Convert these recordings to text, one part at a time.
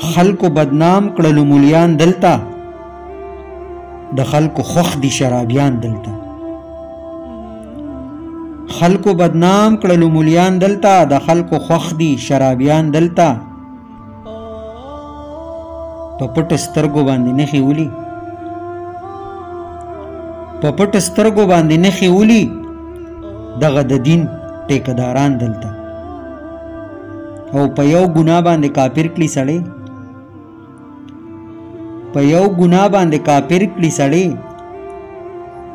خلکو بدنام کړلو مولیان دلته، د خلکو خوښ دي شرابیان دلته. خلکو بدنام کړلو مولیان دلته، د خلکو خوښ دي شرابیان دلته. په پټو سترګو باندې نښې ولي، په پټو سترګو باندې نښې ولي دغه د دین ټیکداران دلته. او په یو ګناه باندې کافر کړي سړی، په یو ګناه باندې کافر کړي سړی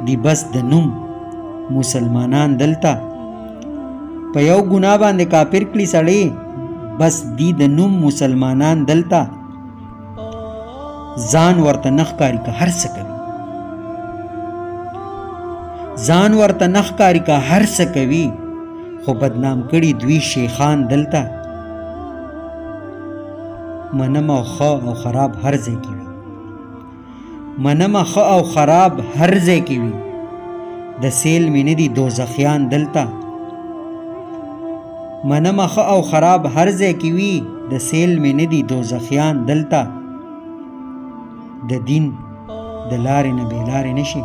دی بس د نوم مسلمانان دلته. په یو ګناه باندې کافر کړي سړی بس دی د نوم مسلمانان دلته. ځان ورته نه ښکاري که هر څه کوي، ځان ورته نه ښکاري که هر څه کوي، خو بدنام کړي دوی شیخان دلته. منمه ښه او خراب هر ځای کې وي، منمه ښه او خراب هر ځای کې وي، د سیل مې نه دي دوزخیان دلته. منمه ښه او خراب هر ځای کې وي، د سیل مې نه دي دوزخیان دلته. د دین د لارې نه بې لارې نه شي،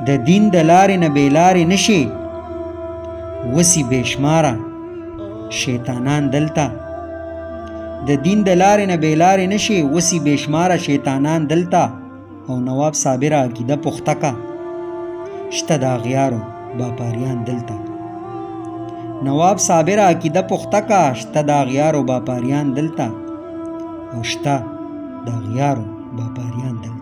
د دین د لارې نه بې لارې نه شي، وسي بې شماره شیطانان دلته. د دین د لارې نه بې لارې نه شي، وسي بې شماره شیطانان دلته. او نواب صابره عقیده پخته کا، شته د اغیارو باپاریان دلته. نواب صابره عقیده پخته کا، شته د اغیارو باپاریان دلته. او شته د اغیارو باپاریان دلته.